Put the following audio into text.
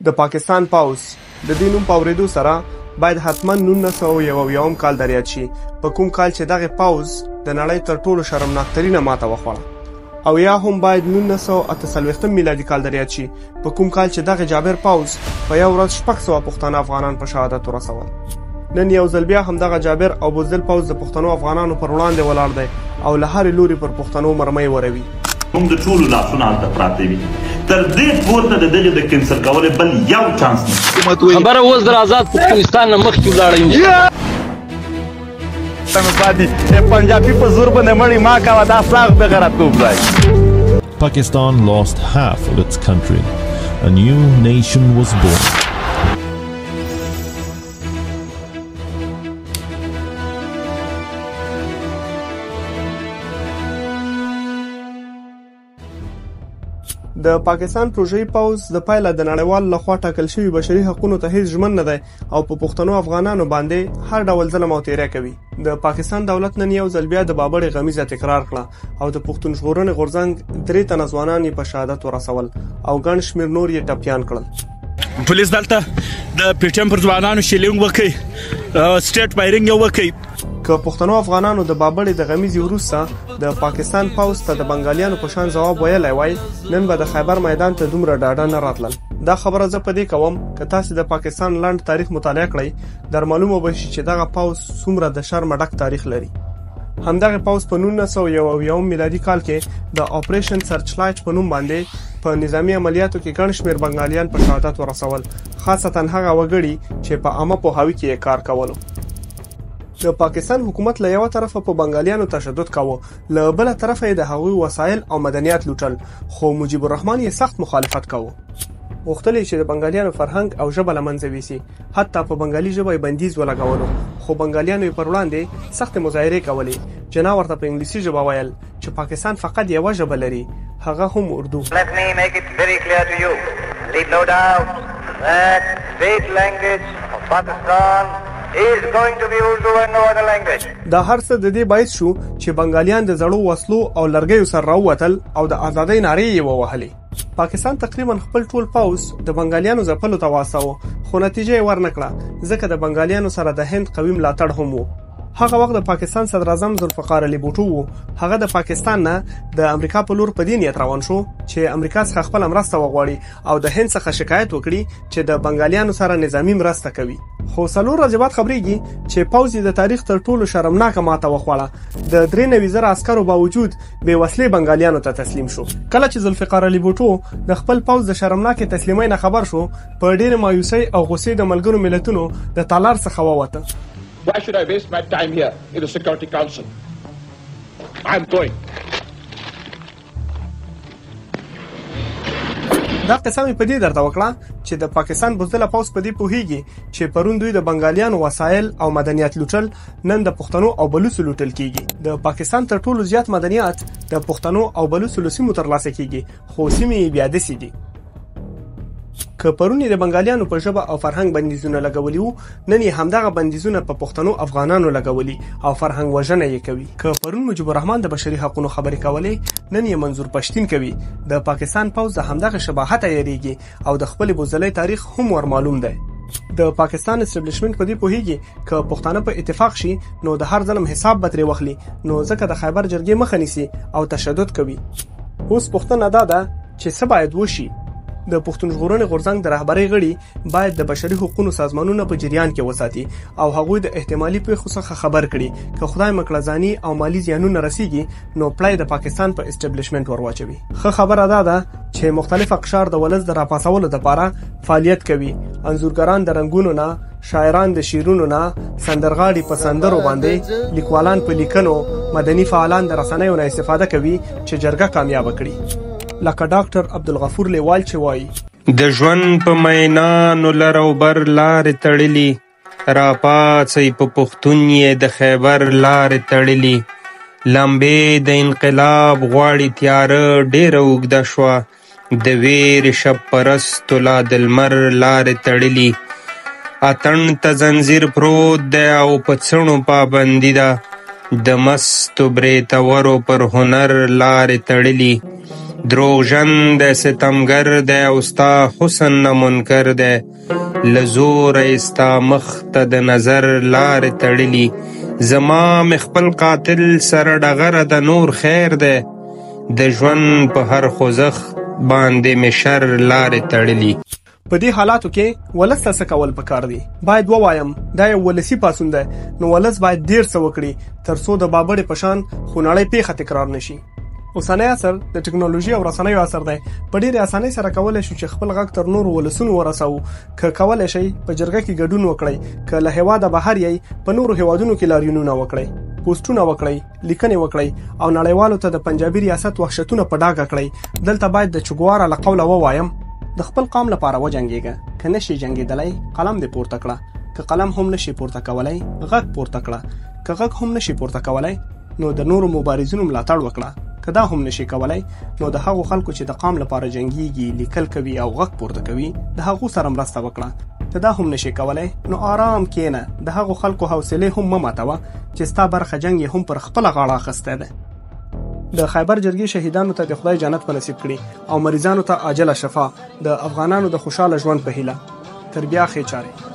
د پاکستان پوځ د دې نوم په اورېدو سره باید حتما 1971 کال در یاد شي، په کوم کال چې دغه پوځ د نړۍ تر ټولو شرمناکترینه ماته وخوړه، او یا هم باید 1948 میلادي کال در یاد شي، په کوم کال چې دغه جابر پوځ په یو ورځ 600 پښتانه افغانان په شهادت ورسول. نن یو ځل بیا هم دغه جابر او بزدل پوځ د پښتنو افغانانو پر وړاندې ولاړ دی او له هرې لوري پر پښتنو مرمۍ وروي. موږ د ټولو لاسونه هلته پراته وي، تر دې پورته د دغې د کینسل کولو بل یو چانس نشته. خبره اوس در آزاد پښتونستان نه مخکې ولاړه. پنجابي په زور باندې مړی ما کوه، دا ساغ بغیرتوب دی. Pakistan lost half of its country. A new nation was born. د پاکستان پروژې پوځ د پایله د نړیوال لخوا ټاکل شوي بشري حقونو ته هیڅ ژمن نه دی او په پښتنو افغانانو باندې هر ډول ظلم او تیری کوي. د پاکستان دولت نن یو ځل بیا د بابړې غمیزه تکرار کړه او د پښتون ژغورنې غورځنګ 3 تنه ځوانان یې په شهادت ورسول او ګڼ شمېر نور یې ټپیان کړل. پولیس دلته د پي ټي ایم پر ځوانانو شیلینګ وکړي، سټیټ فایرینګ یې وکړي. که پښتنو افغانانو د بابړې د غمیزې وروسته د پاکستان پوځ ته د بنګالیانو په شان ځواب ویلی وای، نن به د خیبر میدان ته دومره ډاډه نه راتلل. دا خبره زه په دې کوم که تاسې د پاکستان لنډ تاریخ مطالعه کړئ، در معلومه به شي چې دغه پوځ څومره د شرمه ډک تاریخ لري. همدغه پوځ په 1971 میلادي کال کې د اپریشن سرچلایټ په نوم باندې په نظامي عملیاتو کې ګڼ شمېر بنګالیان په شهادت ورسول، خاصتا هغه وګړي چې په عامه پوهاوي کې یې کار کولو. د پاکستان حکومت له یوه طرفه په بنګالیانو تشدد کاوه، له بله طرفه یې د هغوی وسایل او مدنیات لوټل، خو مجیب الرحمن یې سخت مخالفت کاوه. غوښتل یې چې د بنګالیانو فرهنګ او ژبه له منځه ویسي، حتی په بنګالي ژبه یې بندیز ولګولو، خو بنګالیانو یې پر وړاندې سختې مظاهرې کولې. جناح ورته په انګلیسي ژبه ویل چې پاکستان فقط یوه ژبه لري، هغه هم اردو. Let me make it very clear to you, leave no doubt that state language of Pakistan is going to be Urdu and no other language. دا هر څه د دې باعث شو چې بنګالیان د زړو وسلو او لرګیو سره راووتل او د ازادۍ نارې یې ووهلې. پاکستان تقریبا خپل ټول پوځ د بنګالیانو ځپلو ته واستاوه، خو نتیجه یې ورنه کړه، ځکه د بنګالیانو سره د هند قوي ملاتړ هم و. هغه وخت د پاکستان صدراعظم ذوالفقار علي بوټو و. هغه د پاکستان نه د امریکا په لور په دې نیت روان شو چې امریکا څخه خپله مرسته وغواړي او د هند څخه شکایت وکړي چې د بنګالیانو سره نظامي مرسته کوي. خو 4 ورځې بعد خبرېږي چې پوځ یې د تاریخ تر ټولو شرمناکه ماته وخوړه. د 93,000 عسکرو باوجود بې وسلې بنګالیانو ته تسلیم شو. کله چې ذوالفقار علي بوټو د خپل پوځ د شرمناکې تسلیمۍ نه خبر شو، په ډېرې مایوسۍ او غوسې د ملګرو ملتونو د تالار څخه ووته. Why should I waste my time here in the Security Council? I'm going. دا قصه مې په دې درته وکړه چې د پاکستان بزدله پوځ په دې پوهیږي چې پرون دوی د بنګالیانو وسایل او مدنیات لوټل، نن د پښتنو او بلوڅو لوټل کیږي. د پاکستان تر ټولو زیات مدنیات د پښتنو او بلوڅو له سیمو ترلاسه کیږي، خو سیمې یې بیا داسې دي. که پرون یې د بنګالیانو په ژبه او فرهنګ بندیزونه لګولي وو، نن یې همدغه بندیزونه په پښتنو افغانانو لګولي او فرهنګ وژنه یې کوي. که پرون مجیب الرحمن د بشري حقونو خبرې کولې، نن یې منظور پښتین کوي. د پاکستان پوځ د همدغه شباهته یریږي او د خپلې بزدلۍ تاریخ هم ور معلوم دی. د پاکستان اسټبلشمنټ په دې پوهیږي که پښتانه په اتفاق شي نو د هر ظلم حساب به ترې واخلي، نو ځکه د خیبر جرګې مخه نیسي او تشدد کوي. اوس پوښتنه دا ده چې څه باید وشي؟ د پښتون ژغورنې غورځنګ د رهبرۍ غړي باید د بشري حقوقو سازمانونه په جریان کې وساتي او هغوی د احتمالي پیښو څخه خبر کړي. که خدای مکړه ځاني او مالي زیانونه رسیږي نو پړه د پاکستان په اسټبلشمنټ ورواچوي. ښه خبره دا ده چې مختلف اقشار د ولس د راپاڅولو لپاره فعالیت کوي. انځورګران د رنګونو نه، شاعران د شعرونو نه، سندرغاړي په سندرو باندې، لیکوالان په لیکنو، مدني فعالان د رسنیو نه استفاده کوي چې جرګه کامیابه کړي. لکه ډاکټر عبدالغفور لیوال چې وایي: د ژوند په مینانو لر او بر لارې تړلي، راپاڅئ په پښتون یې د خیبر لارې تړلي، لمبې د انقلاب غواړي تیاره ډېره اوږده شوه، د ویرې شب پرستو لا د لمر لارې تړلي، اتڼ ته ځنځیر پروت دی او په څڼو پابندي ده، د مستو برېتورو پر هنر لارې تړلي، دروغژن دی ستمګر دی او ستا حسن نه منکر دی. له زوره یې ستا مخ ته د نظر لارې تړلي. زما مې خپل قاتل سره ډغره ده نور خیر دی. د ژوند په هر خوځښت باندې مې شر لارې تړلي. په دې حالاتو کې ولس ته څه کول پکار دي؟ باید ووایم دا یو ولسي پاڅون دی، نو ولس باید ډیر څه وکړي ترڅو د بابړې په شان خونړۍ پیښه تکرار نشي. اوسنی عصر د ټکنالوژي او رسنیو عصر دی. په ډیرې اسانۍ سره کولی شو چې خپل غږ تر نورو ولسونو ورسوو. که کولی شئ په جرګه کې ګډون وکړئ، که له هیواده بهر یئ په نورو هیوادونو کې لاریونونه وکړئ، پوسټونه وکړئ، لیکنې وکړئ او نړیوالو ته د پنجابي ریاست وحشتونه په ډاګه کړئ. دلته باید د چګوارا له قوله ووایم، د خپل قام لپاره وجنګېږه، که نشې جنګېدلی قلم دې پورته کړه، که قلم هم نشې پورته کولی غږ پورته کړه، که غږ هم نشې پورته کولی نو د نورو مبارزینو ملاتړ وکړه، که دا هم نشې کولی نو د هغو خلکو چې د قام لپاره جنګیږي، لیکل کوي او غږ پورته کوي د هغو سره مرسته وکړه، که دا هم نشې کولی نو آرام کینه، د هغو خلکو حوصلې هم مه ماتوه چې ستا برخه جنګ یې هم پر خپله غاړه اخیستی دی. د خیبر جرګې شهیدانو ته د خدای جنت په نصیب کړي او مریضانو ته عاجله شفا، د افغانانو د خوشاله ژوند په هیله. تر بیا ښې چارې.